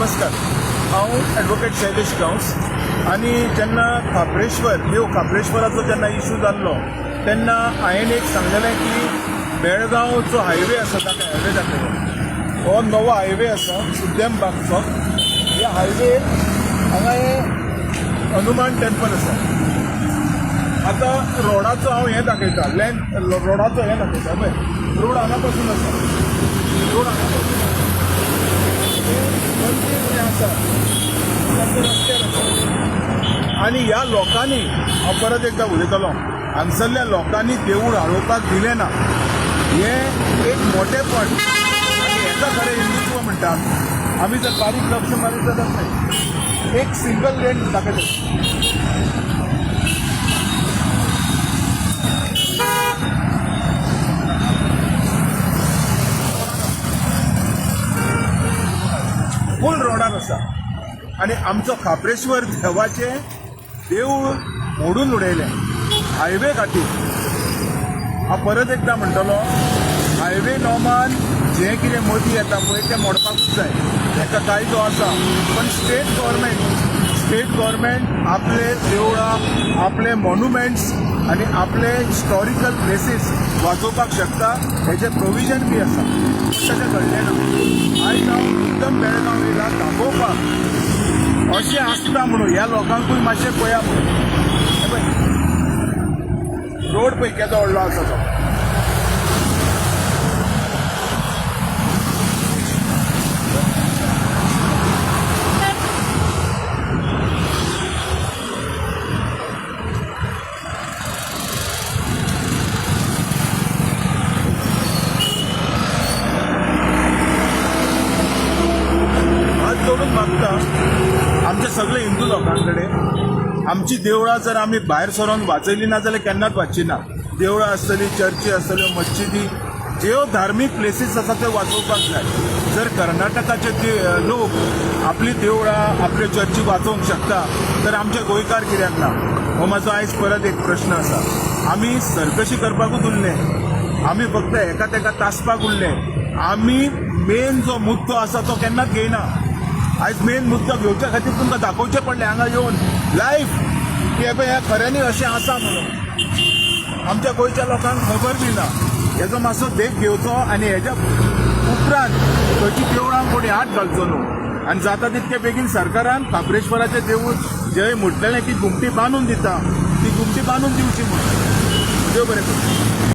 नमस्कार, हांव एडवोकेट शैलेश गांवस. आनी जेन्ना खाप्रेश्वर देव खाप्रेश्वराचो जेन्ना इशू जाल्लो तेन्ना हांवें एक सांगलेलें की बेळगांवचो हायवे आसा, ताका हायवे दाखयलो. हो नवो हायवे आसा उद्यम बागचो. ह्या हायवेर हांगा हें हनुमान टेम्पल आसा. आतां रोडाचो हांव हें दाखयता, लेन रोडाचो हें दाखयता. पळय, रोड हांगा पासून आसा, रोड हांगा पासून आसा. हें मंदीर जें आसा ताच्या रस्त्यार आसा. आनी ह्या लोकांनी, हांव परत एकदां उलयतलो, हांगसरल्या लोकांनी देवूळ हाळोवपाक दिलें ना, हें एक मोटेपण. आनी हेका खरें हिंदुत्व म्हणटा आमी. आमी जर बारीक लक्ष मारीत जाल्यार न्हय, एक सिंगल लेन दाखयता. फूल रोडार आसा आनी आमचो खाप्रेश्वर देवाचें देवूळ मोडून उडयलें हायवे खातीर. हांव परत एकदां म्हणटलो, हायवे नॉमान जें कितें मदीं येता पळय तें मोडपाकूच जाय, हेका कायदो आसा. पण स्टेट गव्हर्मेंट आपले देवळां, आपले मॉन्युमेंट्स आनी आपले हिस्टॉरिकल प्लेसीस वाचोवपाक शकता, हेजें प्रोविजन बी आसा. तशें घडलें ना. आयज हांव एकदम बेळगांव येयला दाखोवपाक अशें आसता म्हणून ह्या लोकांकूय मातशें पळया म्हणून. हे पळय, रोड पळय केदो व्हडलो आसा तो. हात जोडून मागता आमच्या सगळे हिंदू लोकां कडेन, आमची देवळां जर आमी भायर सरोन वाचयली ना जाल्यार केन्नाच वाचची ना. देवळां आसतली, चर्ची आसतल्यो, मस्जिदी, ज्यो धार्मीक प्लेसीस आसा त्यो वाचोवपाक जाय. जर कर्नाटकाचे ते लोक आपली देवळां, आपल्यो चर्ची वाचोवंक शकता तर आमचे गोंयकार कित्याक ना, हो म्हाजो आयज परत एक प्रश्न आसा. आमी सर्कशी करपाकूच उरले, आमी फक्त एका तेका तासपाक उरले. आमी मेन जो मुद्दो आसा तो केन्नाच घेयना. आयज मेन मुद्दो घेवच्या खातीर तुमकां दाखोवचें पडलें हांगा येवन लायव्ह की हे पळय, हें खऱ्यांनी अशें आसा म्हणून. आमच्या गोंयच्या लोकांक खबर बी ना. हेजो मातसो देख घेवचो आनी हेज्या उपरांत खंयची देवळांक कोणी हात घालचो न्हू. आनी जाता तितके बेगीन सरकारान खाप्रेश्वराचें देवूळ जे म्हटलेलें की घुमटी बांदून दिता, ती घुमटी बांदून दिवची म्हणून. देव बरें करूं.